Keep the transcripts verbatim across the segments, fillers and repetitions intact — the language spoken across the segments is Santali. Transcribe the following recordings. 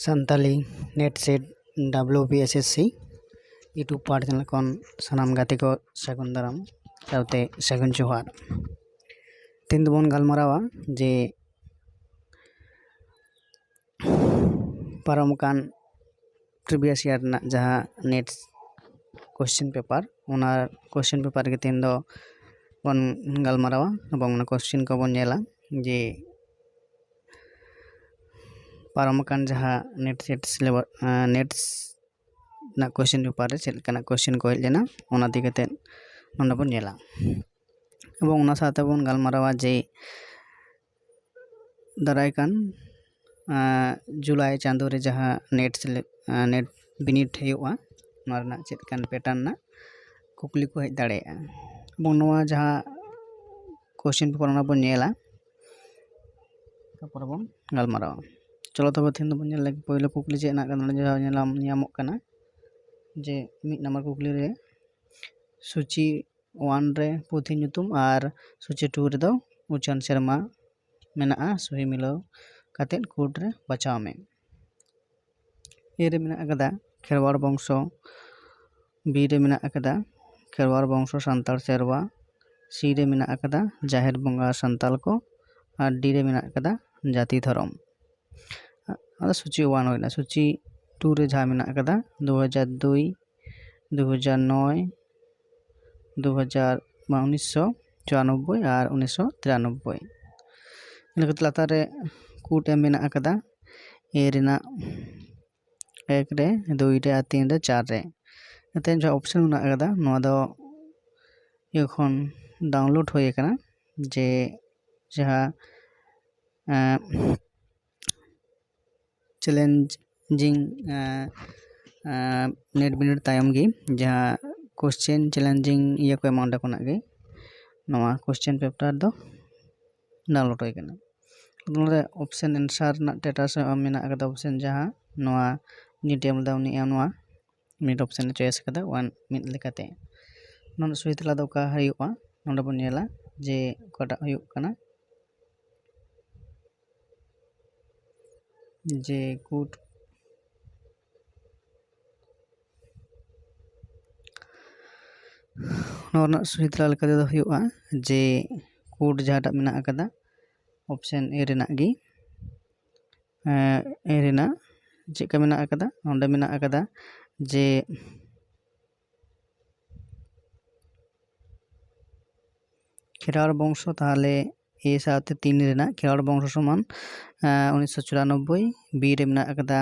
Santali NET SET WBSSC YouTube ᱯᱟᱦᱴᱟ ᱪᱮᱱᱮᱞ ᱠᱷᱚᱱ ᱥᱟᱱᱟᱢ ᱜᱟᱛᱮ ᱠᱚ ᱥᱟᱹᱜᱩᱱ ᱫᱟᱨᱟᱢ ᱥᱟᱶᱛᱮ ᱥᱟᱹᱜᱩᱱ ᱡᱚᱦᱟᱨ᱾ ᱛᱮᱦᱮᱧ ᱫᱚᱵᱚᱱ ᱜᱟᱞᱢᱟᱨᱟᱣᱟ ᱡᱮ ᱯᱟᱨᱚᱢ ᱟᱠᱟᱱ previous year ᱨᱮᱱᱟᱜ ᱡᱟᱦᱟᱸ NET question paper, ᱚᱱᱟ question paper ᱜᱮ ᱛᱮᱦᱮᱧ ᱫᱚ ᱵᱚᱱ ᱜᱟᱞᱢᱟᱨᱟᱣᱟ ᱮᱵᱚᱝ ᱚᱱᱟ question ᱠᱚᱵᱚᱱ ᱧᱮᱞᱟ ᱡᱮ ᱯᱟᱨᱚᱢ ᱟᱠᱟᱱ ᱡᱟᱦᱟᱸ NET SET syllabus, NET ᱨᱮᱱᱟᱜ question paper ᱨᱮ ᱪᱮᱫ ᱞᱮᱠᱟᱱᱟᱜ question ᱠᱚ ᱦᱮᱡ ᱞᱮᱱᱟ, ᱚᱱᱟ ᱤᱫᱤ ᱠᱟᱛᱮᱫ ᱱᱚᱰᱮ ᱵᱚᱱ ᱧᱮᱞᱟ᱾ ᱮᱵᱚᱝ ᱚᱱᱟ ᱥᱟᱶᱛᱮ ᱵᱚᱱ ᱜᱟᱞᱢᱟᱨᱟᱣᱟ ᱡᱮ ᱫᱟᱨᱟᱭ ᱠᱟᱱ, ᱟᱸ, ᱡᱩᱞᱟᱭ ᱪᱟᱸᱫᱳ ᱨᱮ ᱡᱟᱦᱟᱸ NET ᱥᱮᱞᱮᱫ, ᱟᱸ, NET ᱵᱤᱱᱤᱰ ᱦᱩᱭᱩᱜᱼᱟ, ᱚᱱᱟ ᱨᱮᱱᱟᱜ ᱪᱮᱫ ᱞᱮᱠᱟᱱ pattern ᱨᱮᱱᱟᱜ ᱠᱩᱠᱞᱤ ᱠᱚ ᱦᱮᱡ ᱫᱟᱲᱮᱭᱟᱜᱼᱟ᱾ ᱮᱵᱚᱝ ᱱᱚᱣᱟ ᱡᱟᱦᱟᱸ question paper, ᱚᱱᱟ ᱵᱚᱱ ᱧᱮᱞᱟ, ᱛᱟᱨᱯᱚᱨᱮ ᱵᱚᱱ ᱜᱟᱞᱢᱟᱨᱟᱣᱟ᱾ ᱪᱚᱞᱚ ᱛᱚᱵᱮ ᱛᱮᱦᱮᱧ ᱫᱚᱵᱚᱱ ᱧᱮᱞ ᱞᱮᱜᱮ ᱯᱳᱭᱞᱳ ᱠᱩᱠᱞᱤ ᱪᱮᱫ ᱦᱮᱱᱟᱜ ᱟᱠᱟᱫᱟ, ᱱᱚᱰᱮ ᱡᱟᱦᱟᱸ ᱧᱮᱞ ᱧᱟᱢᱚᱜ ᱠᱟᱱᱟ ᱡᱮ ᱢᱤᱫ ᱱᱟᱢᱵᱟᱨ ᱠᱩᱠᱞᱤ ᱨᱮ ᱥᱩᱪᱤ one ᱨᱮ ᱯᱩᱛᱷᱤ ᱧᱩᱛᱩᱢ ᱟᱨ ᱥᱩᱪᱤ two ᱨᱮᱫᱚ ᱩᱪᱷᱟᱹᱱ ᱥᱮᱨᱢᱟ ᱢᱮᱱᱟᱜᱼᱟ, ᱥᱩᱦᱤ ᱢᱤᱞᱟᱹᱣ ᱠᱟᱛᱮᱫ code ᱨᱮ ᱵᱟᱪᱷᱟᱣ ᱢᱮ᱾ A ᱨᱮ ᱢᱮᱱᱟᱜ ᱟᱠᱟᱫᱟ ᱠᱷᱮᱨᱣᱟᱲ ᱵᱚᱝᱥᱚ, B ᱨᱮ ᱢᱮᱱᱟᱜ ᱟᱠᱟᱫᱟ ᱠᱷᱮᱨᱣᱟᱲ ᱵᱚᱝᱥᱚ ᱥᱟᱱᱛᱟᱲ ᱥᱮᱨᱣᱟ, C ᱨᱮ ᱢᱮᱱᱟᱜ ᱟᱠᱟᱫᱟ ᱡᱟᱦᱮᱨ ᱵᱚᱸᱜᱟ ᱥᱟᱱᱛᱟᱲ ᱠᱚ, ᱟᱨ D ᱨᱮ ᱢᱮᱱᱟᱜ ᱟᱠᱟᱫᱟ ᱡᱟᱹᱛᱤ ᱫᱷᱚᱨᱚᱢ᱾ ᱟᱫᱚ ᱥᱩᱪᱤ one ᱦᱩᱭᱱᱟ᱾ ᱥᱩᱪᱤ two ᱨᱮ ᱡᱟᱦᱟᱸ ᱢᱮᱱᱟᱜ ᱟᱠᱟᱫᱟ ᱫᱩ ᱦᱟᱡᱟᱨ ᱫᱩᱭ, ᱫᱩ ᱦᱟᱡᱟᱨ ᱱᱚᱭ, ᱫᱩ ᱦᱟᱡᱟᱨ, ᱵᱟᱝ, ᱩᱱᱤᱥᱥᱚ ᱪᱩᱨᱟᱱᱚᱵᱵᱳᱭ ᱟᱨ ᱩᱱᱤᱥᱥᱚ ᱛᱤᱨᱟᱱᱚᱵᱵᱳᱭ᱾ ᱤᱱᱟᱹ ᱠᱟᱛᱮ ᱞᱟᱛᱟᱨ ᱨᱮ code ᱮᱢ ᱢᱮᱱᱟᱜ ᱟᱠᱟᱫᱟ, A ᱨᱮᱱᱟᱜ ᱮᱠ ᱨᱮ, ᱫᱩᱭ ᱨᱮ ᱟᱨ ᱛᱤᱱ ᱨᱮ, ᱪᱟᱨ ᱨᱮ᱾ ᱱᱚᱛᱮ ᱡᱟᱦᱟᱸ option ᱢᱮᱱᱟᱜ ᱟᱠᱟᱫᱟ, ᱱᱚᱣᱟ ᱫᱚ ᱤᱭᱟᱹ ᱠᱷᱚᱱ download ᱦᱩᱭ ᱟᱠᱟᱱᱟ, ᱡᱮ ᱡᱟᱦᱟᱸ, ᱮᱸ, challenging, ᱮᱸ, ᱮᱸ, NET ᱵᱤᱱᱤᱰ ᱛᱟᱭᱚᱢ ᱜᱮ ᱡᱟᱦᱟᱸ question challenging ᱤᱭᱟᱹ ᱠᱚ ᱮᱢᱟ, ᱚᱸᱰᱮ ᱠᱷᱚᱱᱟᱜ ᱜᱮ ᱱᱚᱣᱟ question paper ᱫᱚ download ᱦᱩᱭ ᱟᱠᱟᱱᱟ᱾ ᱱᱚᱰᱮ option answer ᱨᱮᱱᱟᱜ status ᱦᱚᱸ ᱢᱮᱱᱟᱜ ᱟᱠᱟᱫᱟ, option ᱡᱟᱦᱟᱸ ᱱᱚᱣᱟ ᱱᱤᱴ ᱮᱢ ᱞᱮᱫᱟ ᱩᱱᱤ ᱮᱢ ᱱᱚᱣᱟ ᱢᱤᱫ option ᱮ choice ᱟᱠᱟᱫᱟ, one ᱢᱤᱫ ᱞᱮᱠᱟᱛᱮ᱾ ᱱᱚᱰᱮ ᱥᱚᱦᱤ ᱛᱮᱞᱟ ᱫᱚ ᱚᱠᱟ ᱦᱩᱭᱩᱜᱼᱟ, ᱱᱚᱰᱮ ᱵᱚᱱ ᱧᱮᱞᱟ ᱡᱮ ᱚᱠᱟᱴᱟᱜ ᱦᱩᱭᱩᱜ ᱠᱟᱱᱟ, ᱡᱮ code ᱱᱚᱣᱟ ᱨᱮᱱᱟᱜ ᱥᱚᱦᱤ ᱛᱮᱞᱟ ᱞᱮᱠᱟ ᱛᱮᱫᱚ ᱦᱩᱭᱩᱜᱼᱟ ᱡᱮ ᱠᱳᱰ ᱡᱟᱦᱟᱸᱴᱟᱜ ᱢᱮᱱᱟᱜ ᱟᱠᱟᱫᱟ option A ᱨᱮᱱᱟᱜ ᱜᱮ, ᱮᱸ, A ᱨᱮᱱᱟᱜ ᱪᱮᱫ ᱞᱮᱠᱟ ᱢᱮᱱᱟᱜ ᱟᱠᱟᱫᱟ, ᱚᱸᱰᱮ ᱢᱮᱱᱟᱜ ᱟᱠᱟᱫᱟ ᱡᱮ ᱠᱷᱮᱨᱣᱟᱲ ᱵᱚᱝᱥᱚ, ᱛᱟᱦᱚᱞᱮ A ᱥᱟᱶᱛᱮ ᱛᱤᱱ ᱨᱮᱱᱟᱜ ᱠᱷᱮᱨᱣᱟᱲ ᱵᱚᱝᱥᱚ ᱥᱚᱢᱟᱱ, ᱮᱸ, ᱩᱱᱤᱥᱥᱚ ᱪᱩᱨᱟᱱᱚᱵᱵᱳᱭ, B ᱨᱮ ᱢᱮᱱᱟᱜ ᱟᱠᱟᱫᱟ,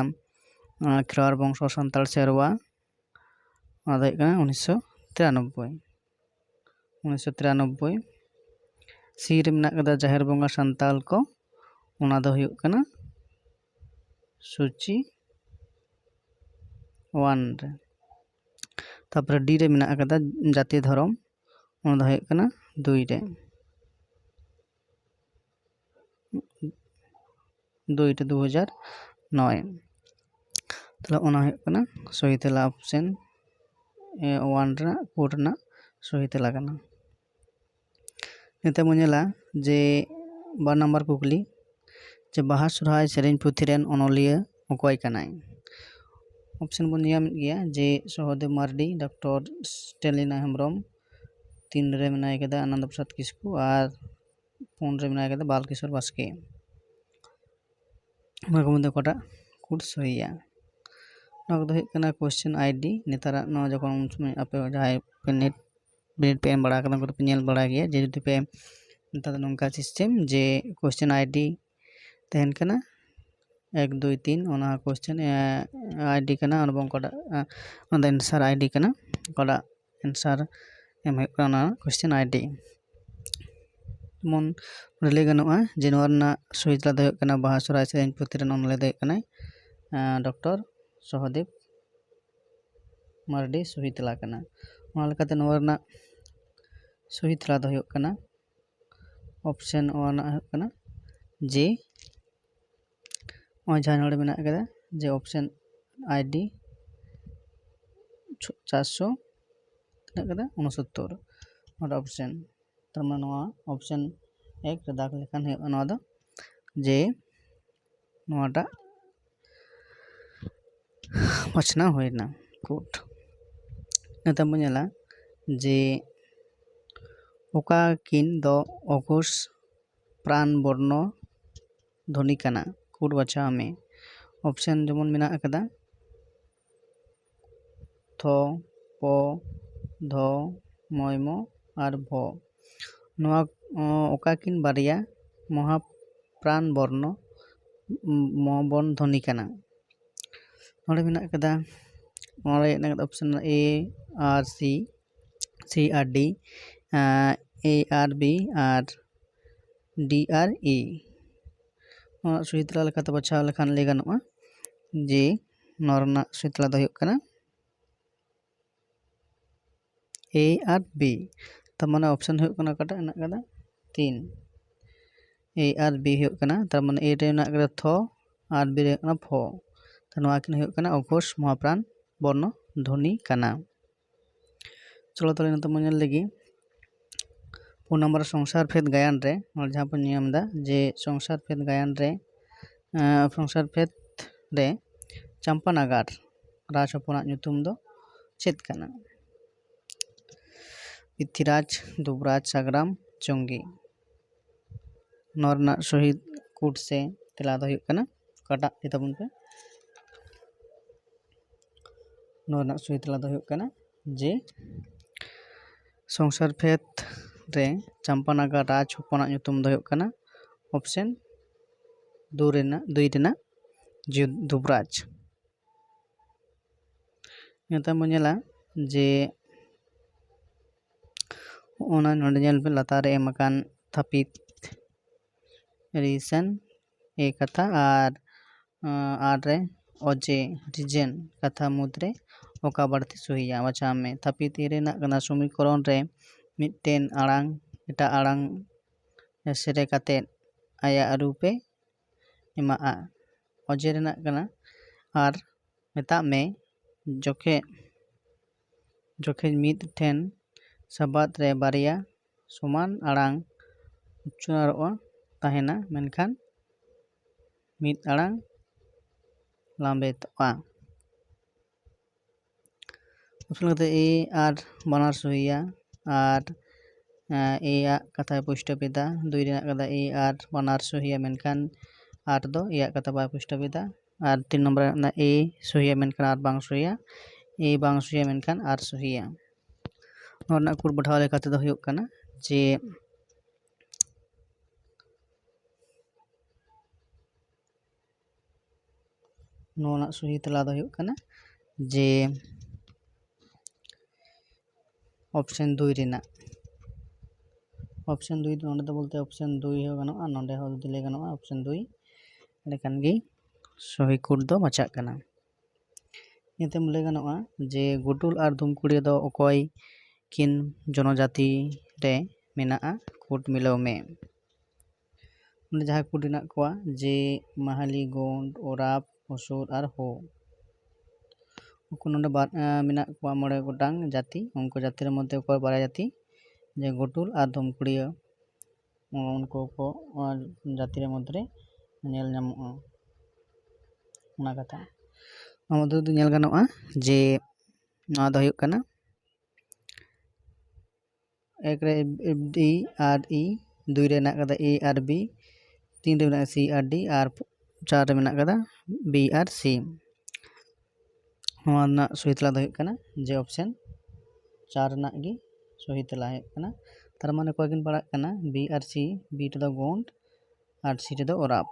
ᱮᱸ, ᱠᱷᱮᱨᱣᱟᱲ ᱵᱚᱝᱥᱚ ᱥᱟᱱᱛᱟᱲ ᱥᱮᱨᱣᱟ, ᱚᱱᱟ ᱫᱚ ᱦᱩᱭᱩᱜ ᱠᱟᱱᱟ ᱩᱱᱤᱥᱥᱚ ᱛᱤᱨᱟᱱᱚᱵᱵᱳᱭ, ᱩᱱᱤᱥᱥᱚ ᱛᱤᱨᱟᱱᱚᱵᱵᱳᱭ᱾ C ᱨᱮ ᱢᱮᱱᱟᱜ ᱟᱠᱟᱫᱟ ᱡᱟᱦᱮᱨ ᱵᱚᱸᱜᱟ ᱥᱟᱱᱛᱟᱲ ᱠᱚ, ᱚᱱᱟ ᱫᱚ ᱦᱩᱭᱩᱜ ᱠᱟᱱᱟ ᱥᱩᱪᱤ one ᱨᱮ᱾ ᱛᱟᱨᱯᱚᱨᱮ D ᱨᱮ ᱢᱮᱱᱟᱜ ᱟᱠᱟᱫᱟ ᱡᱟᱹᱛᱤ ᱫᱷᱚᱨᱚᱢ, ᱚᱱᱟ ᱫᱚ ᱦᱩᱭᱩᱜ ᱠᱟᱱᱟ ᱫᱩᱭ ᱨᱮ, ᱫᱩᱭ ᱨᱮ, ᱫᱩ ᱦᱟᱡᱟᱨ ᱱᱚᱭ᱾ ᱛᱟᱦᱞᱮ ᱚᱱᱟ ᱦᱩᱭᱩᱜ ᱠᱟᱱᱟ ᱥᱚᱦᱤ ᱛᱮᱞᱟ, option A one ᱨᱮᱱᱟᱜ, ᱠᱳᱰ ᱨᱮᱱᱟᱜ ᱥᱚᱦᱤ ᱛᱮᱞᱟ ᱠᱟᱱᱟ᱾ ᱱᱤᱛᱚᱜ ᱵᱚᱱ ᱧᱮᱞᱟ ᱡᱮ ᱵᱟᱨ ᱱᱟᱢᱵᱟᱨ ᱠᱩᱠᱞᱤ, ᱡᱮ ᱵᱟᱦᱟ ᱥᱚᱨᱦᱟᱭ ᱥᱮᱨᱮᱧ ᱯᱩᱛᱷᱤ ᱨᱮᱱ ᱚᱱᱚᱞᱤᱭᱟᱹ ᱚᱠᱚᱭ ᱠᱟᱱᱟᱭ? Option ᱵᱚᱱ ᱧᱟᱢᱮᱫ ᱜᱮᱭᱟ ᱡᱮ ᱥᱚᱦᱚᱫᱮᱵ ᱢᱟᱨᱰᱤ, ᱰᱚᱠᱴᱚᱨ ᱥᱴᱮᱞᱤᱱᱟ ᱦᱮᱢᱵᱨᱚᱢ, ᱛᱤᱱ ᱨᱮ ᱢᱮᱱᱟᱭ ᱠᱟᱫᱟ ᱟᱱᱚᱱᱫᱚ ᱯᱨᱚᱥᱟᱫᱽ ᱠᱤᱥᱠᱩ, ᱟᱨ ᱯᱩᱱ ᱨᱮ ᱢᱮᱱᱟᱭ ᱠᱟᱫᱟ ᱵᱟᱞᱠᱤᱥᱳᱨ ᱵᱟᱥᱠᱮ᱾ ᱚᱱᱟ ᱠᱚ ᱢᱚᱫᱽᱫᱷᱮ ᱚᱠᱟᱴᱟᱜ ᱠᱳᱰ ᱥᱚᱦᱤᱭᱟ? ᱱᱚᱣᱟ ᱠᱚᱫᱚ ᱦᱩᱭᱩᱜ ᱠᱟᱱᱟ question ID᱾ ᱱᱮᱛᱟᱨᱟᱜ ᱱᱚᱣᱟ ᱡᱚᱠᱷᱚᱱ ᱩᱱ ᱥᱚᱢᱚᱭ ᱟᱯᱮ ᱡᱟᱦᱟᱸᱭ ᱯᱮ ᱱᱮᱴ ᱵᱤᱱᱤᱰ ᱯᱮ ᱮᱢ ᱵᱟᱲᱟ ᱠᱟᱫᱟ, ᱩᱱᱠᱩ ᱫᱚᱯᱮ ᱧᱮᱞ ᱵᱟᱲᱟᱭ ᱜᱮᱭᱟ ᱡᱮ ᱡᱩᱫᱤ ᱯᱮ, ᱱᱮᱛᱟᱨ ᱫᱚ ᱱᱚᱝᱠᱟ system ᱡᱮ question ID ᱛᱟᱦᱮᱱ ᱠᱟᱱᱟ ᱮᱠ, ᱫᱩᱭ, ᱛᱤᱱ, ᱚᱱᱟ question, ᱮ, ID ᱠᱟᱱᱟ, ᱟᱨ ᱵᱟᱝ ᱚᱠᱟᱴᱟᱜ, ᱮ, ᱚᱱᱟ ᱫᱚ answer ID ᱠᱟᱱᱟ, ᱚᱠᱟᱴᱟᱜ answer ᱮᱢ ᱦᱩᱭᱩᱜ ᱠᱟᱱᱟ ᱚᱱᱟ question ID᱾ ᱡᱮᱢᱚᱱ ᱱᱚᱰᱮ ᱞᱟᱹᱭ ᱜᱟᱱᱚᱜᱼᱟ ᱡᱮ ᱱᱚᱣᱟ ᱨᱮᱱᱟᱜ ᱥᱚᱦᱤ ᱛᱮᱞᱟ ᱫᱚ ᱦᱩᱭᱩᱜ ᱠᱟᱱᱟ ᱵᱟᱦᱟ ᱥᱚᱦᱨᱟᱭ ᱥᱮᱨᱮᱧ ᱯᱩᱛᱷᱤ ᱨᱮᱱ ᱚᱱᱚᱞᱤᱭᱟᱹ ᱫᱚ ᱦᱩᱭᱩᱜ ᱠᱟᱱᱟᱭ, ᱮ, ᱰᱚᱠᱴᱚᱨ ᱥᱚᱦᱚᱫᱮᱵ ᱢᱟᱨᱰᱤ ᱥᱚᱦᱤ ᱛᱮᱞᱟ ᱠᱟᱱᱟ᱾ ᱚᱱᱟ ᱞᱮᱠᱟᱛᱮ ᱱᱚᱣᱟ ᱨᱮᱱᱟᱜ ᱥᱚᱦᱤ ᱛᱮᱞᱟ ᱫᱚ ᱦᱩᱭᱩᱜ ᱠᱟᱱᱟ option one ᱨᱮᱱᱟᱜ ᱦᱩᱭᱩᱜ ᱠᱟᱱᱟ J᱾ ᱱᱚᱜᱼᱚᱭ ᱡᱟᱦᱟᱸ ᱱᱚᱰᱮ ᱢᱮᱱᱟᱜ ᱠᱟᱫᱟ ᱡᱮ option ID ᱪᱟᱨᱥᱚ ᱛᱤᱱᱟᱹᱜ ᱠᱟᱫᱟ, ᱩᱱᱚᱥᱚᱛᱛᱚᱨ, ᱱᱚᱰᱮ option, ᱛᱟᱨ ᱢᱟᱱᱮ ᱱᱚᱣᱟ option ᱮᱠ ᱨᱮ ᱫᱟᱜᱽ ᱞᱮᱠᱷᱟᱱ ᱦᱩᱭᱩᱜᱼᱟ ᱱᱚᱣᱟ ᱫᱚ ᱡᱮ ᱱᱚᱣᱟᱴᱟᱜ ᱵᱟᱪᱷᱱᱟᱣ ᱦᱩᱭᱱᱟ ᱠᱳᱰ᱾ ᱱᱤᱛᱚᱜ ᱵᱚᱱ ᱧᱮᱞᱟ ᱡᱮ ᱚᱠᱟ ᱠᱤᱱ ᱫᱚ ᱚᱜᱷᱳᱥ ᱯᱨᱟᱱ ᱵᱚᱨᱱᱚ ᱫᱷᱚᱱᱤ ᱠᱟᱱᱟ? ᱠᱩᱴ ᱵᱟᱪᱷᱟᱣ ᱢᱮ᱾ ᱚᱯᱥᱮᱱ ᱡᱮᱢᱚᱱ ᱢᱮᱱᱟᱜ ᱟᱠᱟᱫᱟ ᱛᱷᱚ, ᱯᱚ, ᱫᱷᱚ, ᱢᱚᱭᱢᱚ ᱟᱨ ᱵᱷᱚ᱾ ᱱᱚᱣᱟ ᱚᱠᱟ ᱠᱤᱱ ᱵᱟᱨᱭᱟ ᱢᱚᱦᱟᱯᱨᱟᱱ ᱵᱚᱨᱱᱚ ᱢᱚᱵᱚᱱ ᱫᱷᱚᱱᱤ ᱠᱟᱱᱟ? ᱱᱚᱰᱮ ᱢᱮᱱᱟᱜ ᱟᱠᱟᱫᱟ, ᱱᱚᱰᱮ ᱢᱮᱱᱟᱜ ᱟᱠᱟᱫᱟ ᱚᱯᱥᱮᱱ ᱮ ᱟᱨ ᱥᱤ, ᱥᱤ ᱟᱨ ᱰᱤ, ᱮ ᱟᱨ ᱵᱤ ᱟᱨ ᱰᱤ ᱟᱨ ᱤ᱾ ᱱᱚᱣᱟ ᱥᱚᱦᱤ ᱛᱮᱞᱟ ᱞᱮᱠᱟᱛᱮ ᱵᱟᱪᱷᱟᱣ ᱞᱮᱠᱷᱟᱱ ᱞᱟᱹᱭ ᱜᱟᱱᱚᱜᱼᱟ ᱡᱮ ᱱᱚᱣᱟ ᱨᱮᱱᱟᱜ ᱥᱚᱦᱤ ᱛᱮᱞᱟ ᱫᱚ ᱦᱩᱭᱩᱜ ᱠᱟᱱᱟ ᱮ ᱟᱨ ᱵᱤ᱾ ᱛᱟᱨ ᱢᱟᱱᱮ ᱚᱯᱥᱮᱱ ᱦᱩᱭᱩᱜ ᱠᱟᱱᱟ ᱚᱠᱟᱴᱟᱜ ᱦᱮᱱᱟᱜ ᱟᱠᱟᱫᱟ? ᱛᱤᱱ᱾ ᱮ ᱟᱨ ᱵᱤ ᱦᱩᱭᱩᱜ ᱠᱟᱱᱟ, ᱛᱟᱨ ᱢᱟᱱᱮ ᱮ ᱨᱮ ᱢᱮᱱᱟᱜ ᱟᱠᱟᱫᱟ ᱛᱷᱚ ᱟᱨ ᱵᱤ ᱨᱮ ᱦᱩᱭᱩᱜ ᱠᱟᱱᱟ ᱯᱷᱚ᱾ ᱛᱚ ᱱᱚᱣᱟ ᱠᱤᱱ ᱦᱩᱭᱩᱜ ᱠᱟᱱᱟ ᱚᱜᱷᱳᱥ ᱢᱚᱦᱟᱯᱨᱟᱱ ᱵᱚᱨᱱᱚ ᱫᱷᱚᱱᱤ ᱠᱟᱱᱟ᱾ ᱪᱚᱞᱚ ᱛᱟᱦᱚᱞᱮ ᱱᱤᱛᱚᱜ ᱵᱚᱱ ᱧᱮᱞ ᱞᱮᱜᱮ ᱯᱩᱱ ᱱᱟᱢᱵᱟᱨ ᱥᱚᱝᱥᱟᱨ ᱯᱷᱮᱫ ᱜᱟᱭᱟᱱ ᱨᱮ, ᱱᱚᱰᱮ ᱡᱟᱦᱟᱸ ᱵᱚᱱ ᱧᱟᱢ ᱮᱫᱟ ᱡᱮ ᱥᱚᱝᱥᱟᱨ ᱯᱷᱮᱫ ᱜᱟᱭᱟᱱ ᱨᱮ, ᱮᱸ, ᱥᱚᱝᱥᱟᱨ ᱯᱷᱮᱫ ᱨᱮ ᱪᱟᱢᱯᱟ ᱱᱟᱜᱟᱨ ᱨᱟᱡᱽ ᱦᱚᱯᱚᱱᱟᱜ ᱧᱩᱛᱩᱢ ᱫᱚ ᱪᱮᱫ ᱠᱟᱱᱟ? ᱯᱨᱤᱛᱷᱤᱨᱟᱡᱽ, ᱫᱩᱵᱽᱨᱟᱡᱽ, ᱥᱟᱜᱽᱨᱟᱢ, ᱪᱚᱝᱜᱤ᱾ ᱱᱚᱣᱟ ᱨᱮᱱᱟᱜ ᱥᱚᱦᱤ ᱠᱩᱴ ᱥᱮ ᱛᱮᱞᱟ ᱫᱚ ᱦᱩᱭᱩᱜ ᱠᱟᱱᱟ ᱚᱠᱟᱴᱟᱜ? ᱞᱟᱹᱭ ᱛᱟᱵᱚᱱ ᱯᱮ᱾ ᱱᱚᱣᱟ ᱨᱮᱱᱟᱜ ᱥᱚᱦᱤ ᱛᱮᱞᱟ ᱫᱚ ᱦᱩᱭᱩᱜ ᱠᱟᱱᱟ ᱡᱮ ᱥᱚᱝᱥᱟᱨ ᱯᱷᱮᱫ ᱨᱮ ᱪᱟᱢᱯᱟ ᱱᱟᱜᱟᱨ ᱨᱟᱡᱽ ᱦᱚᱯᱚᱱᱟᱜ ᱧᱩᱛᱩᱢ ᱫᱚ ᱦᱩᱭᱩᱜ ᱠᱟᱱᱟ ᱚᱯᱥᱮᱱ ᱫᱩ ᱨᱮᱱᱟᱜ, ᱫᱩᱭ ᱨᱮᱱᱟᱜ ᱡᱩ-, ᱫᱩᱵᱽᱨᱟᱡᱽ᱾ ᱱᱤᱛᱚᱜ ᱵᱚᱱ ᱧᱮᱞᱟ ᱡᱮ ᱚᱱᱟ ᱱᱚᱰᱮ ᱧᱮᱞ ᱯᱮ ᱞᱟᱛᱟᱨ ᱨᱮ ᱮᱢ ᱟᱠᱟᱱ ᱛᱷᱟᱯᱤᱛ, ᱨᱤᱥᱮᱱ, ᱮ ᱠᱟᱛᱷᱟ ᱟᱨ, ᱟᱸ, ᱟᱨ ᱨᱮ ᱚᱡᱮ, ᱨᱤᱡᱮᱱ, ᱠᱟᱛᱷᱟ ᱢᱩᱫᱽᱨᱮ ᱚᱠᱟ ᱵᱟᱹᱲᱛᱤ ᱥᱩᱦᱤᱭᱟ? ᱵᱟᱪᱷᱟᱣ ᱢᱮ᱾ ᱛᱷᱟᱯᱤᱛ ᱮ ᱨᱮ ᱦᱮᱱᱟᱜ ᱠᱟᱱᱟ ᱥᱚᱢᱤᱠᱚᱨᱚᱱ ᱨᱮ ᱢᱤᱫᱴᱮᱱ ᱟᱲᱟᱝ ᱮᱴᱟᱜ ᱟᱲᱟᱝ ᱮᱥᱮᱨᱮ ᱠᱟᱛᱮᱫ ᱟᱭᱟᱜ ᱨᱩᱯᱮ ᱮᱢᱟᱜᱼᱟ᱾ ᱚᱡᱮ ᱨᱮᱱᱟᱜ ᱠᱟᱱᱟ ᱟᱨ ᱢᱮᱛᱟᱜ ᱢᱮ ᱡᱚᱠᱷᱮᱡ, ᱡᱚᱠᱷᱮᱡ ᱢᱤᱫ ᱴᱷᱮᱱ ᱥᱟᱵᱟᱫ ᱨᱮ ᱵᱟᱨᱭᱟ ᱥᱚᱢᱟᱱ ᱟᱲᱟᱝ ᱩᱪᱪᱟᱨᱚᱜᱼᱟ ᱛᱟᱦᱮᱱᱟ, ᱢᱮᱱᱠᱷᱟᱱ ᱢᱤᱫ ᱟᱲᱟᱝ ᱞᱟᱸᱵᱮᱫᱚᱜᱼᱟ᱾ ᱚᱯᱥᱮᱱ ᱠᱟᱛᱮ ᱮ ᱟᱨ ᱵᱟᱱᱟᱨ ᱥᱚᱦᱤᱭᱟ ᱟᱨ ᱮ ᱟᱜ ᱠᱟᱛᱷᱟᱭ ᱯᱩᱥᱴᱟᱹᱣ ᱮᱫᱟ, ᱫᱩᱭ ᱨᱮᱱᱟᱜ ᱠᱟᱛᱷᱟ ᱮ ᱟᱨ ᱵᱟᱱᱟᱨ ᱥᱚᱦᱤᱭᱟ, ᱢᱮᱱᱠᱷᱟᱱ ᱟᱨ ᱫᱚ ᱮ ᱟᱜ ᱠᱟᱛᱷᱟ ᱵᱟᱭ ᱯᱩᱥᱴᱟᱹᱣ ᱮᱫᱟ᱾ ᱟᱨ ᱛᱤᱱ ᱱᱚᱢᱵᱚᱨ ᱨᱮᱱᱟᱜ ᱮ ᱥᱚᱦᱤᱭᱟ, ᱢᱮᱱᱠᱷᱟᱱ ᱟᱨ ᱵᱟᱝ ᱥᱚᱦᱤᱭᱟ, ᱮ ᱵᱟᱝ ᱥᱚᱦᱤᱭᱟ, ᱢᱮᱱᱠᱷᱟᱱ ᱟᱨ ᱥᱚᱦᱤᱭᱟ᱾ ᱱᱚᱣᱟ ᱨᱮᱱᱟᱜ ᱠᱩᱲ ᱵᱟᱰᱷᱟᱣ ᱞᱮᱠᱟ ᱛᱮᱫᱚ ᱦᱩᱭᱩᱜ ᱠᱟᱱᱟ ᱡᱮ ᱱᱚᱣᱟ ᱨᱮᱱᱟᱜ ᱥᱚᱦᱤ ᱛᱮᱞᱟ ᱫᱚ ᱦᱩᱭᱩᱜ ᱠᱟᱱᱟ ᱡᱮ ᱚᱯᱥᱮᱱ ᱫᱩᱭ ᱨᱮᱱᱟᱜ, ᱚᱯᱥᱮᱱ ᱫᱩᱭ ᱫᱚ ᱱᱚᱰᱮ ᱫᱚ ᱵᱚᱞᱛᱮ ᱚᱯᱥᱮᱱ ᱫᱩᱭ ᱦᱚᱸ ᱜᱟᱱᱚᱜᱼᱟ, ᱱᱚᱰᱮ ᱦᱚᱸ ᱡᱩᱫᱤ ᱞᱟᱹᱭ ᱜᱟᱱᱚᱜᱼᱟ ᱚᱯᱥᱮᱱ ᱫᱩᱭ, ᱮᱸᱰᱮᱠᱷᱟᱱ ᱜᱮ ᱥᱚᱦᱤ ᱠᱩᱲ ᱫᱚ ᱵᱟᱪᱷᱟᱜ ᱠᱟᱱᱟ᱾ ᱤᱱᱟᱹᱛᱮᱢ ᱞᱟᱹᱭ ᱜᱟᱱᱚᱜᱼᱟ ᱡᱮ ᱜᱩᱴᱩᱞ ᱟᱨ ᱫᱷᱩᱢᱠᱩᱲᱤᱭᱟᱹ ᱫᱚ ᱚᱠᱚᱭ ᱠᱤᱱ ᱡᱚᱱᱚᱡᱟᱛᱤ ᱨᱮ ᱢᱮᱱᱟᱜᱼᱟ? ᱠᱩᱴ ᱢᱤᱞᱟᱹᱣ ᱢᱮ᱾ ᱚᱸᱰᱮ ᱡᱟᱦᱟᱸᱭ ᱠᱩᱴ ᱢᱮᱱᱟᱜ ᱠᱚᱣᱟ ᱡᱮ ᱢᱟᱦᱟᱞᱤ, ᱜᱳᱸᱰ, ᱳᱨᱟᱯ, ᱚᱥᱩᱨ ᱟᱨ ᱦᱳ᱾ ᱩᱱᱠᱩ ᱱᱚᱰᱮ ᱵᱟᱨ, ᱮᱸ, ᱢᱮᱱᱟᱜ ᱠᱚᱣᱟ ᱢᱚᱬᱮ ᱜᱚᱴᱟᱝ ᱡᱟᱹᱛᱤ᱾ ᱩᱱᱠᱩ ᱡᱟᱹᱛᱤ ᱨᱮ ᱢᱚᱫᱽᱫᱷᱮ ᱚᱠᱚᱭ ᱵᱟᱨᱭᱟ ᱡᱟᱹᱛᱤ? ᱡᱮ ᱜᱩᱴᱩᱞ ᱟᱨ ᱫᱷᱩᱢᱠᱩᱲᱤᱭᱟᱹ, ᱩᱱᱠᱩ ᱠᱚ, ᱚᱱᱟ ᱡᱟᱹᱛᱤ ᱨᱮ ᱢᱚᱫᱽᱫᱷᱮ ᱨᱮ ᱧᱮᱞ ᱧᱟᱢᱚᱜᱼᱟ᱾ ᱚᱱᱟ ᱠᱟᱛᱷᱟ᱾ ᱱᱚᱣᱟ ᱢᱚᱫᱽᱫᱷᱮ ᱨᱮᱫᱚ ᱧᱮᱞ ᱜᱟᱱᱚᱜᱼᱟ ᱡᱮ ᱱᱚᱣᱟ ᱫᱚ ᱦᱩᱭᱩᱜ ᱠᱟᱱᱟ ᱮᱠ ᱨᱮ ᱮᱯᱷ ᱰᱤ ᱟᱨ ᱤ, ᱫᱩᱭ ᱨᱮ ᱦᱮᱱᱟᱜ ᱠᱟᱫᱟ ᱮ ᱟᱨ ᱵᱤ, ᱛᱤᱱ ᱨᱮ ᱢᱮᱱᱟᱜᱼᱟ ᱥᱤ ᱟᱨ ᱰᱤ, ᱟᱨ ᱪᱟᱨ ᱨᱮ ᱢᱮᱱᱟᱜ ᱠᱟᱫᱟ ᱵᱤ ᱟᱨ ᱥᱤ᱾ ᱱᱚᱣᱟ ᱨᱮᱱᱟᱜ ᱥᱚᱦᱤ ᱛᱮᱞᱟ ᱫᱚ ᱦᱩᱭᱩᱜ ᱠᱟᱱᱟ ᱡᱮ ᱚᱯᱥᱮᱱ ᱪᱟᱨ ᱨᱮᱱᱟᱜ ᱜᱮ ᱥᱚᱦᱤ ᱛᱮᱞᱟ ᱦᱩᱭᱩᱜ ᱠᱟᱱᱟ᱾ ᱛᱟᱨ ᱢᱟᱱᱮ ᱚᱠᱚᱭ ᱠᱤᱱ ᱯᱟᱲᱟᱜ ᱠᱟᱱᱟ? ᱵᱤ ᱟᱨ ᱥᱤ, ᱵᱤ ᱨᱮᱫᱚ ᱜᱳᱸᱰ ᱟᱨ ᱥᱤ ᱨᱮᱫᱚ ᱳᱨᱟᱯ᱾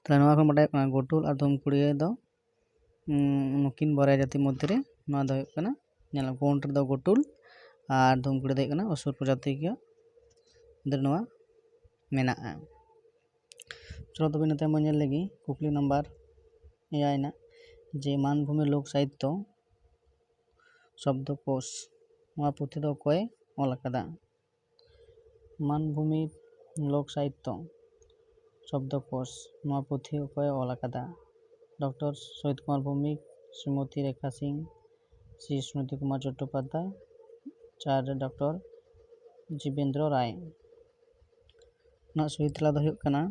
ᱛᱟᱦᱞᱮ ᱱᱚᱣᱟ ᱠᱷᱚᱱ ᱵᱟᱰᱟᱭᱚᱜ ᱠᱟᱱᱟ ᱜᱩᱴᱩᱞ ᱟᱨ ᱫᱷᱩᱢᱠᱩᱲᱤᱭᱟᱹ ᱫᱚ, ᱩᱸ, ᱱᱩᱠᱤᱱ ᱵᱟᱨᱭᱟ ᱡᱟᱹᱛᱤ ᱢᱚᱫᱽᱫᱷᱮ ᱨᱮ ᱱᱚᱣᱟ ᱫᱚ ᱦᱩᱭᱩᱜ ᱠᱟᱱᱟ, ᱧᱮᱞ, ᱜᱳᱸᱰ ᱨᱮᱫᱚ ᱜᱩᱴᱩᱞ ᱟᱨ ᱫᱷᱩᱢᱠᱩᱲᱤ ᱫᱚ ᱦᱩᱭᱩᱜ ᱠᱟᱱᱟ ᱚᱥᱩᱨ ᱯᱨᱚᱡᱟᱛᱤ ᱜᱮ ᱢᱚᱫᱽᱫᱷᱮ ᱨᱮ ᱱᱚᱣᱟ ᱢᱮᱱᱟᱜᱼᱟ᱾ ᱪᱚᱞᱚ ᱛᱚᱵᱮ ᱤᱱᱟᱹ ᱛᱟᱭᱚᱢ ᱵᱚᱱ ᱧᱮᱞ ᱞᱮᱜᱮ ᱠᱩᱠᱞᱤ ᱱᱟᱢᱵᱟᱨ ᱮᱭᱟᱭ ᱨᱮᱱᱟᱜ ᱡᱮ ᱢᱟᱱᱵᱷᱩᱢᱤ ᱞᱳᱠ ᱥᱟᱦᱤᱛᱛᱚ ᱥᱚᱵᱫᱚᱠᱳᱥ, ᱱᱚᱣᱟ ᱯᱩᱛᱷᱤ ᱫᱚ ᱚᱠᱚᱭᱮ ᱚᱞ ᱟᱠᱟᱫᱟ? ᱢᱟᱱᱵᱷᱩᱢᱤ ᱞᱳᱠ ᱥᱟᱦᱤᱛᱛᱚ ᱥᱚᱵᱫᱚᱠᱳᱥ, ᱱᱚᱣᱟ ᱯᱩᱛᱷᱤ ᱚᱠᱚᱭᱮ ᱚᱞ ᱟᱠᱟᱫᱟ? ᱰᱚᱠᱴᱚᱨ ᱥᱚᱦᱤᱛ ᱠᱩᱢᱟᱨ ᱵᱷᱳᱣᱢᱤᱠ, ᱥᱨᱤᱢᱚᱛᱤ ᱨᱮᱠᱷᱟ ᱥᱤᱝ, ᱥᱨᱤ ᱥᱢᱨᱤᱛᱤ ᱠᱩᱢᱟᱨ ᱪᱚᱴᱴᱳᱯᱟᱫᱽᱫᱷᱟᱭ, ᱪᱟᱨ ᱨᱮ ᱰᱚᱠᱴᱚᱨ ᱡᱤᱵᱮᱱᱫᱨᱚ ᱨᱟᱭ᱾ ᱚᱱᱟ ᱥᱚᱦᱤ ᱛᱮᱞᱟ ᱫᱚ ᱦᱩᱭᱩᱜ ᱠᱟᱱᱟ,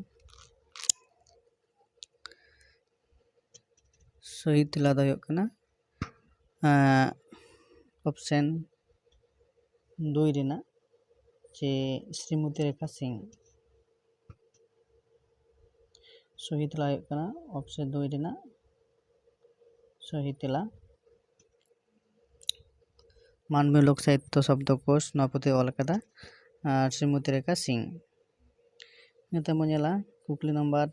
ᱥᱚᱦᱤ ᱛᱮᱞᱟ ᱫᱚ ᱦᱩᱭᱩᱜ ᱠᱟᱱᱟ, ᱮᱸ, ᱚᱯᱥᱮᱱ ᱫᱩᱭ ᱨᱮᱱᱟᱜ ᱪᱮ ᱥᱨᱤᱢᱚᱛᱤ ᱨᱮᱠᱷᱟ ᱥᱤᱝ? ᱥᱚᱦᱤ ᱛᱮᱞᱟ ᱦᱩᱭᱩᱜ ᱠᱟᱱᱟ ᱚᱯᱥᱮᱱ ᱫᱩᱭ ᱨᱮᱱᱟᱜ ᱥᱚᱦᱤ ᱛᱮᱞᱟ᱾ ᱢᱟᱱᱵᱷᱩᱢᱤ ᱞᱳᱠ ᱥᱟᱦᱤᱛᱛᱚ ᱥᱚᱵᱫᱚ ᱠᱳᱥ, ᱱᱚᱣᱟ ᱯᱩᱛᱷᱤ ᱚᱞ ᱟᱠᱟᱫᱟ ᱟᱨ ᱥᱨᱤᱢᱚᱛᱤ ᱨᱮᱠᱷᱟ ᱥᱤᱝ᱾ ᱱᱤᱛᱚᱜ ᱵᱚᱱ ᱧᱮᱞᱟ ᱠᱩᱠᱞᱤ ᱱᱟᱢᱵᱟᱨ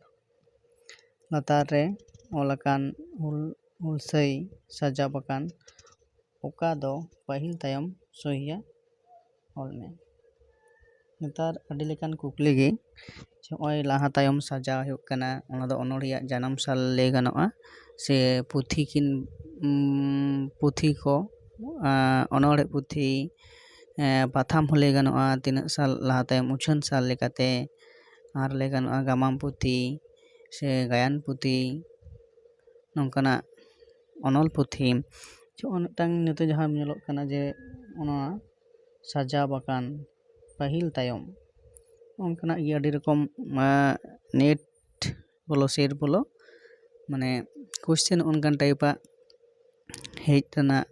ᱞᱟᱛᱟᱨ ᱨᱮ ᱚᱞ ᱟᱠᱟᱱ ᱦᱩᱞ ᱦᱩᱞᱥᱟᱹᱭ ᱥᱟᱡᱟᱣ ᱟᱠᱟᱱ ᱚᱠᱟ ᱫᱚ ᱯᱟᱹᱦᱤᱞ ᱛᱟᱭᱚᱢ ᱥᱚᱦᱤᱭᱟ? ᱚᱞ ᱢᱮ᱾ ᱱᱮᱛᱟᱨ ᱟᱹᱰᱤ ᱞᱮᱠᱟᱱ ᱠᱩᱠᱞᱤ ᱜᱮ, ᱱᱚᱜᱼᱚᱭ ᱞᱟᱦᱟ ᱛᱟᱭᱚᱢ ᱥᱟᱡᱟᱣ ᱦᱩᱭᱩᱜ ᱠᱟᱱᱟ, ᱚᱱᱟ ᱫᱚ ᱚᱱᱚᱬᱦᱮᱭᱟᱜ ᱡᱟᱱᱟᱢ ᱥᱟᱞ ᱞᱟᱹᱭ ᱜᱟᱱᱚᱜᱼᱟ, ᱥᱮ ᱯᱩᱛᱷᱤ ᱠᱤᱱ ᱯᱩᱛᱷᱤ ᱠᱚ, ᱚᱱᱚᱬᱦᱮ ᱯᱩᱛᱷᱤ, ᱯᱟᱛᱷᱟᱢ ᱦᱚᱸ ᱞᱟᱹᱭ ᱜᱟᱱᱚᱜᱼᱟ, ᱛᱤᱱᱟᱹᱜ ᱥᱟᱞ ᱞᱟᱦᱟ ᱛᱟᱭᱚᱢ ᱩᱪᱷᱟᱹᱱ ᱥᱟᱞ ᱞᱮᱠᱟᱛᱮ, ᱟᱨ ᱞᱟᱹᱭ ᱜᱟᱱᱚᱜᱼᱟ ᱜᱟᱢᱟᱢ ᱯᱩᱛᱷᱤ ᱥᱮ ᱜᱟᱭᱟᱱ ᱯᱩᱛᱷᱤ, ᱱᱚᱝᱠᱟᱱᱟᱜ ᱚᱱᱚᱞ ᱯᱩᱛᱷᱤ᱾ ᱱᱚᱜᱼᱚᱭ ᱢᱤᱫᱴᱟᱝ ᱱᱤᱛᱚᱜ ᱡᱟᱦᱟᱸ ᱧᱮᱞᱚᱜ ᱠᱟᱱᱟ ᱡᱮ ᱚᱱᱟ ᱥᱟᱡᱟᱣ ᱟᱠᱟᱱ ᱯᱟᱹᱦᱤᱞ ᱛᱟᱭᱚᱢ, ᱚᱱᱠᱟᱱᱟᱜ ᱜᱮ ᱟᱹᱰᱤ ᱨᱚᱠᱚᱢ ᱱᱮᱴ ᱵᱚᱞᱚ ᱥᱮᱴ ᱵᱚᱞᱚ, ᱢᱟᱱᱮ ᱠᱳᱥᱪᱮᱱ ᱚᱱᱠᱟᱱ ᱴᱟᱭᱤᱯᱟᱜ ᱦᱮᱡ ᱨᱮᱱᱟᱜ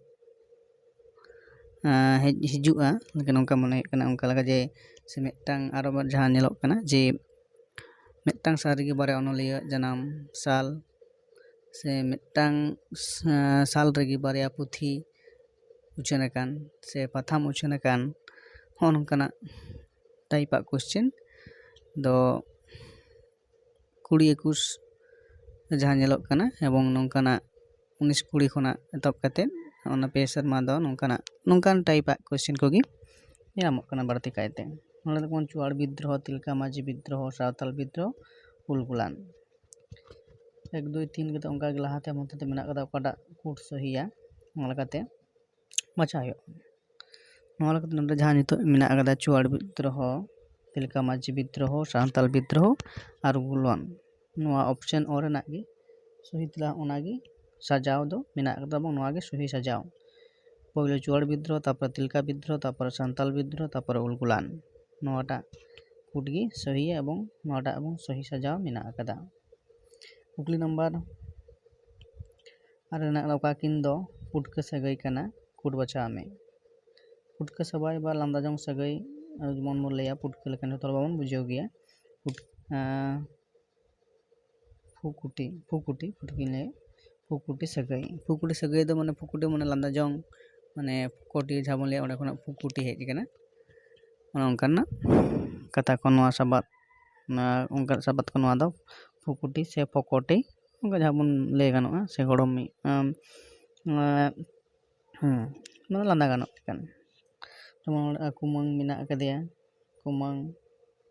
ᱦᱮᱡ ᱦᱤᱡᱩᱜᱼᱟ᱾ ᱞᱮᱠᱤᱱ ᱱᱚᱝᱠᱟ ᱢᱚᱱᱮ ᱦᱩᱭᱩᱜ ᱠᱟᱱᱟ, ᱚᱱᱠᱟ ᱞᱮᱠᱟ ᱡᱮ ᱥᱮ ᱢᱤᱫᱴᱟᱝ ᱟᱨᱚ ᱡᱟᱦᱟᱸ ᱧᱮᱞᱚᱜ ᱠᱟᱱᱟ ᱡᱮ ᱢᱤᱫᱴᱟᱝ ᱥᱟᱞ ᱨᱮᱜᱮ ᱵᱟᱨᱭᱟ ᱚᱱᱚᱞᱤᱭᱟᱹ ᱡᱟᱱᱟᱢ ᱥᱟᱞ, ᱥᱮ ᱢᱤᱫᱴᱟᱝ ᱥᱟᱞ ᱨᱮᱜᱮ ᱵᱟᱨᱭᱟ ᱯᱩᱛᱷᱤ ᱩᱪᱷᱟᱹᱱ ᱟᱠᱟᱱ ᱥᱮ ᱯᱟᱛᱷᱟᱢ ᱩᱪᱷᱟᱹᱱ ᱟᱠᱟᱱ, ᱦᱚᱸᱜᱼᱚ ᱱᱚᱝᱠᱟᱱᱟᱜ ᱴᱟᱭᱤᱯᱟᱜ ᱠᱳᱥᱪᱮᱱ ᱫᱚ ᱠᱩᱲᱤ ᱮᱠᱩᱥ ᱡᱟᱦᱟᱸ ᱧᱮᱞᱚᱜ ᱠᱟᱱᱟ, ᱮᱵᱚᱝ ᱱᱚᱝᱠᱟᱱᱟᱜ ᱩᱱᱤᱥ ᱠᱩᱲᱤ ᱠᱷᱚᱱᱟᱜ ᱮᱛᱚᱦᱚᱵ ᱠᱟᱛᱮᱫ ᱚᱱᱟ ᱯᱮ ᱥᱮᱨᱢᱟ ᱫᱚ ᱱᱚᱝᱠᱟᱱᱟᱜ ᱱᱚᱝᱠᱟᱱ ᱴᱟᱭᱤᱯᱟᱜ ᱠᱳᱥᱪᱮᱱ ᱠᱚᱜᱮ ᱧᱟᱢᱚᱜ ᱠᱟᱱᱟ ᱵᱟᱹᱲᱛᱤ ᱠᱟᱭᱛᱮ᱾ ᱱᱚᱰᱮ ᱫᱚ ᱡᱮᱢᱚᱱ ᱪᱩᱣᱟᱲ ᱵᱤᱫᱽᱫᱨᱳᱦᱚ, ᱛᱤᱞᱠᱟ ᱢᱟᱹᱡᱷᱤ ᱵᱤᱫᱽᱫᱨᱳᱦᱚ, ᱥᱟᱶᱛᱟᱞ ᱵᱤᱫᱽᱫᱨᱳᱦᱚ, ᱩᱞᱜᱩᱞᱟᱱ᱾ ᱮᱠ, ᱫᱩᱭ, ᱛᱤᱱ ᱠᱟᱛᱮ ᱚᱱᱠᱟ ᱜᱮ ᱞᱟᱦᱟᱛᱮ ᱢᱚᱫᱽᱫᱷᱮ ᱛᱮ ᱢᱮᱱᱟᱜ ᱠᱟᱫᱟ, ᱚᱠᱟᱴᱟᱜ ᱠᱳᱰ ᱥᱚᱦᱤᱭᱟ, ᱚᱱᱟ ᱞᱮᱠᱟᱛᱮ ᱵᱟᱪᱷᱟᱣ ᱦᱩᱭᱩᱜᱼᱟ᱾ ᱱᱚᱣᱟ ᱞᱮᱠᱟᱛᱮ ᱱᱚᱰᱮ ᱡᱟᱦᱟᱸ ᱱᱤᱛᱚᱜ ᱢᱮᱱᱟᱜ ᱠᱟᱫᱟ ᱪᱩᱣᱟᱲ ᱵᱤᱫᱽᱫᱨᱳᱦᱚ, ᱛᱤᱞᱠᱟ ᱢᱟᱹᱡᱷᱤ ᱵᱤᱫᱽᱫᱨᱳᱦᱚ, ᱥᱟᱶᱛᱟᱞ ᱵᱤᱫᱽᱫᱨᱳᱦᱚ ᱟᱨ ᱩᱞᱜᱩᱞᱟᱱ, ᱱᱚᱣᱟ ᱚᱯᱥᱮᱱ ᱚ ᱨᱮᱱᱟᱜ ᱜᱮ ᱥᱚᱦᱤ ᱛᱮᱞᱟ, ᱚᱱᱟᱜᱮ ᱥᱟᱡᱟᱣ ᱫᱚ ᱢᱮᱱᱟᱜ ᱠᱟᱫᱟ, ᱮᱵᱚᱝ ᱱᱚᱣᱟ ᱜᱮ ᱥᱚᱦᱤ ᱥᱟᱡᱟᱣ᱾ ᱯᱳᱭᱞᱳ ᱪᱩᱣᱟᱲ ᱵᱤᱫᱽᱫᱨᱳᱦᱚ, ᱛᱟᱨᱯᱚᱨᱮ ᱛᱤᱞᱠᱟ ᱵᱤᱫᱽᱫᱨᱳᱦᱚ, ᱛᱟᱨᱯᱚᱨᱮ ᱥᱟᱱᱛᱟᱞ ᱵᱤᱫᱽᱫᱨᱳᱦᱚ, ᱛᱟᱨᱯᱚᱨᱮ ᱩᱞᱜᱩᱞᱟᱱ᱾ ᱱᱚᱣᱟᱴᱟᱜ ᱠᱳᱰ ᱜᱮ ᱥᱚᱦᱤᱭᱟ ᱮᱵᱚᱝ ᱱᱚᱣᱟᱴᱟᱜ ᱮᱵᱚᱝ ᱥᱚᱦᱤ ᱥᱟᱡᱟᱣ ᱢᱮᱱᱟᱜ ᱟᱠᱟᱫᱟ᱾ ᱠᱩᱠᱞᱤ ᱱᱟᱢᱵᱟᱨ ᱟᱨ ᱨᱮᱱᱟᱜ ᱚᱠᱟ ᱠᱤᱱ ᱫᱚ ᱯᱩᱴᱠᱟᱹ ᱥᱟᱹᱜᱟᱹᱭ ᱠᱟᱱᱟ? ᱠᱳᱰ ᱵᱟᱪᱷᱟᱣ ᱢᱮ᱾ ᱯᱩᱴᱠᱟᱹ ᱥᱟᱵᱟᱭ ᱵᱟ ᱞᱟᱸᱫᱟ ᱡᱚᱝ ᱥᱟᱹᱜᱟᱹᱭ ᱡᱮᱢᱚᱱ ᱵᱚᱱ ᱞᱟᱹᱭᱟ ᱯᱩᱴᱠᱟᱹ ᱞᱮᱠᱟᱱ, ᱡᱚᱛᱚ ᱦᱚᱲ ᱵᱟᱵᱚᱱ ᱵᱩᱡᱷᱟᱹᱣ ᱜᱮᱭᱟ᱾ ᱯᱩᱴ-, ᱟᱸ, ᱯᱷᱩᱠᱩᱴᱤ, ᱯᱷᱩᱠᱩᱴᱤ, ᱯᱷᱩᱴᱠᱤᱧ ᱞᱟᱹᱭᱟ, ᱯᱷᱩᱠᱩᱴᱤ ᱥᱟᱹᱜᱟᱹᱭ᱾ ᱯᱷᱩᱠᱩᱴᱤ ᱥᱟᱹᱜᱟᱹᱭ ᱫᱚ ᱢᱟᱱᱮ ᱯᱷᱩᱠᱩᱴᱤ ᱢᱟᱱᱮ ᱞᱟᱸᱫᱟ ᱡᱚᱝ, ᱢᱟᱱᱮ ᱯᱷᱩᱠᱩᱴᱤ ᱡᱟᱦᱟᱸ ᱵᱚᱱ ᱞᱟᱹᱭᱟ, ᱚᱸᱰᱮ ᱠᱷᱚᱱᱟᱜ ᱯᱷᱩᱠᱩᱴᱤ ᱦᱮᱡ ᱟᱠᱟᱱᱟ᱾ ᱚᱱᱮ ᱚᱱᱠᱟᱱᱟᱜ ᱠᱟᱛᱷᱟ ᱠᱚ ᱱᱚᱣᱟ ᱥᱟᱵᱟᱫ, ᱚᱱᱟ ᱚᱱᱠᱟᱱᱟᱜ ᱥᱟᱵᱟᱫ ᱠᱚ ᱱᱚᱣᱟ ᱫᱚ ᱯᱷᱩᱠᱩᱴᱤ ᱥᱮ ᱯᱷᱚᱠᱚᱴᱤ, ᱚᱱᱠᱟ ᱡᱟᱦᱟᱸ ᱵᱚᱱ ᱞᱟᱹᱭ ᱜᱟᱱᱚᱜᱼᱟ, ᱥᱮ ᱜᱚᱲᱚᱢᱤᱡ, ᱟᱢ, ᱟᱸ, ᱦᱮᱸ, ᱱᱚᱣᱟ ᱞᱟᱸᱫᱟ ᱜᱟᱱᱚᱜ ᱞᱮᱠᱟᱱ᱾ ᱡᱮᱢᱚᱱ ᱱᱚᱰᱮ ᱠᱩᱢᱟᱹᱝ ᱢᱮᱱᱟᱜ ᱟᱠᱟᱫᱮᱭᱟ, ᱠᱩᱢᱟᱹᱝ,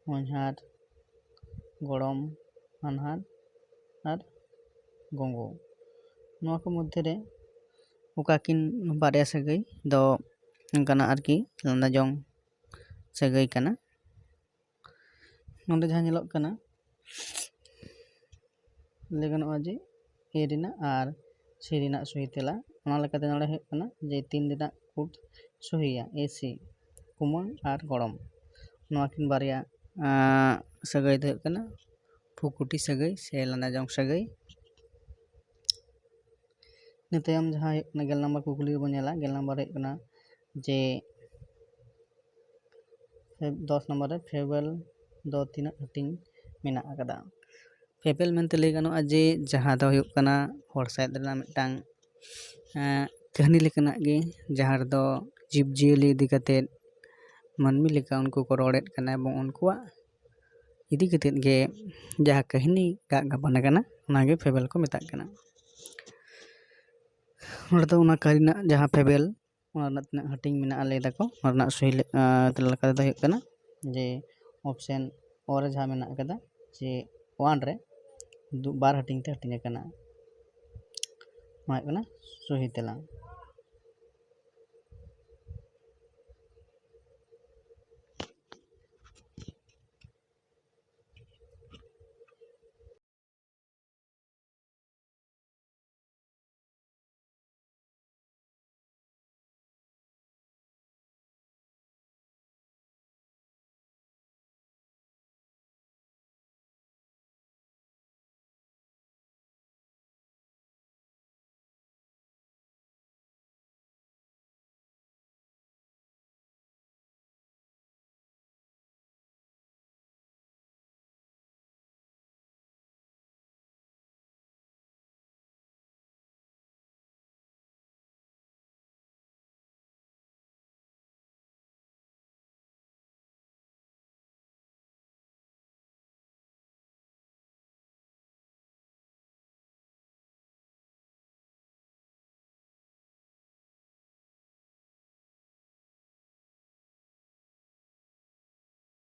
ᱦᱚᱧᱦᱟᱨ, ᱜᱚᱲᱚᱢ, ᱦᱟᱱᱦᱟᱨ ᱟᱨ ᱜᱚᱸᱜᱚ᱾ ᱱᱚᱣᱟ ᱠᱚ ᱢᱚᱫᱽᱫᱷᱮ ᱨᱮ ᱚᱠᱟ ᱠᱤᱱ ᱵᱟᱨᱭᱟ ᱥᱟᱹᱜᱟᱹᱭ ᱫᱚ ᱚᱱᱠᱟᱱᱟᱜ ᱟᱨᱠᱤ ᱞᱟᱸᱫᱟ ᱡᱚᱝ ᱥᱟᱹᱜᱟᱹᱭ ᱠᱟᱱᱟ? ᱱᱚᱰᱮ ᱡᱟᱦᱟᱸ ᱧᱮᱞᱚᱜ ᱠᱟᱱᱟ, ᱞᱟᱹᱭ ᱜᱟᱱᱚᱜᱼᱟ ᱡᱮ ᱮ ᱨᱮᱱᱟᱜ ᱟᱨ ᱥᱤ ᱨᱮᱱᱟᱜ ᱥᱚᱦᱤ ᱛᱮᱞᱟ᱾ ᱚᱱᱟ ᱞᱮᱠᱟᱛᱮ ᱱᱚᱰᱮ ᱦᱩᱭᱩᱜ ᱠᱟᱱᱟ ᱡᱮ ᱛᱤᱱ ᱨᱮᱱᱟᱜ ᱠᱳᱰ ᱥᱚᱦᱤᱭᱟ, ᱮ ᱥᱤ, ᱠᱩᱢᱟᱹᱝ ᱟᱨ ᱜᱚᱲᱚᱢ᱾ ᱱᱚᱣᱟ ᱠᱤᱱ ᱵᱟᱨᱭᱟ, ᱟᱸ, ᱥᱟᱹᱜᱟᱹᱭ ᱫᱚ ᱦᱩᱭᱩᱜ ᱠᱟᱱᱟ ᱯᱷᱩᱠᱩᱴᱤ ᱥᱟᱹᱜᱟᱹᱭ ᱥᱮ ᱞᱟᱸᱫᱟ ᱡᱚᱝ ᱥᱟᱹᱜᱟᱹᱭ᱾ ᱤᱱᱟᱹ ᱛᱟᱭᱚᱢ ᱡᱟᱦᱟᱸ ᱦᱩᱭᱩᱜ ᱠᱟᱱᱟ, ᱜᱮᱞ ᱱᱟᱢᱵᱟᱨ ᱠᱩᱠᱞᱤ ᱨᱮᱵᱚᱱ ᱧᱮᱞᱟ᱾ ᱜᱮᱞ ᱱᱟᱢᱵᱟᱨ ᱦᱩᱭᱩᱜ ᱠᱟᱱᱟ ᱡᱮ, ᱫᱚᱥ ᱱᱟᱢᱵᱟᱨ ᱨᱮ ᱯᱷᱮᱵᱮᱞ ᱫᱚ ᱛᱤᱱᱟᱹᱜ ᱦᱟᱹᱴᱤᱧ ᱢᱮᱱᱟᱜ ᱟᱠᱟᱫᱟ? ᱯᱷᱮᱵᱮᱞ ᱢᱮᱱᱛᱮ ᱞᱟᱹᱭ ᱜᱟᱱᱚᱜᱼᱟ ᱡᱮ ᱡᱟᱦᱟᱸ ᱫᱚ ᱦᱩᱭᱩᱜ ᱠᱟᱱᱟ ᱦᱚᱲ ᱥᱟᱶᱦᱮᱫ ᱨᱮᱱᱟᱜ ᱢᱤᱫᱴᱟᱝ, ᱮᱸ, ᱠᱟᱹᱦᱱᱤ ᱞᱮᱠᱟᱱᱟᱜ ᱜᱮ, ᱡᱟᱦᱟᱸ ᱨᱮᱫᱚ ᱡᱤᱵᱽᱼᱡᱤᱭᱟᱹᱞᱤ ᱤᱫᱤ ᱠᱟᱛᱮᱫ ᱢᱟᱹᱱᱢᱤ ᱞᱮᱠᱟ ᱩᱱᱠᱩ ᱠᱚ ᱨᱚᱲᱮᱫ ᱠᱟᱱᱟ ᱮᱵᱚᱝ ᱩᱱᱠᱩᱣᱟᱜ ᱤᱫᱤ ᱠᱟᱛᱮᱫ ᱜᱮ ᱡᱟᱦᱟᱸ ᱠᱟᱹᱦᱱᱤ ᱜᱟᱜ ᱜᱟᱵᱟᱱ ᱟᱠᱟᱱᱟ, ᱚᱱᱟᱜᱮ ᱯᱷᱮᱵᱮᱞ ᱠᱚ ᱢᱮᱛᱟᱜ ᱠᱟᱱᱟ᱾ ᱱᱚᱰᱮ ᱫᱚ ᱚᱱᱟ ᱠᱟᱹᱦᱱᱤ ᱨᱮᱱᱟᱜ ᱡᱟᱦᱟᱸ ᱯᱷᱮᱵᱮᱞ, ᱚᱱᱟ ᱨᱮᱱᱟᱜ ᱛᱤᱱᱟᱹᱜ ᱦᱟᱹᱴᱤᱧ ᱢᱮᱱᱟᱜᱼᱟ ᱞᱟᱹᱭ ᱫᱟᱠᱚ, ᱚᱱᱟ ᱨᱮᱱᱟᱜ ᱥᱚᱦᱤ ᱞᱮ-, ᱟᱸ, ᱛᱮᱞᱟ ᱞᱮᱠᱟ ᱛᱮᱫᱚ ᱦᱩᱭᱩᱜ ᱠᱟᱱᱟ ᱡᱮ ᱚᱯᱥᱮᱱ ᱚ ᱨᱮ ᱡᱟᱦᱟᱸ ᱢᱮᱱᱟᱜ ᱟᱠᱟᱫᱟ ᱡᱮ ᱚᱣᱟᱱ ᱨᱮ ᱫᱩ-, ᱵᱟᱨ ᱦᱟᱹᱴᱤᱧ ᱛᱮ ᱦᱟᱹᱴᱤᱧ ᱟᱠᱟᱱᱟ᱾ ᱱᱚᱣᱟ ᱦᱩᱭᱩᱜ ᱠᱟᱱᱟ ᱥᱚᱦᱤ ᱛᱮᱞᱟ᱾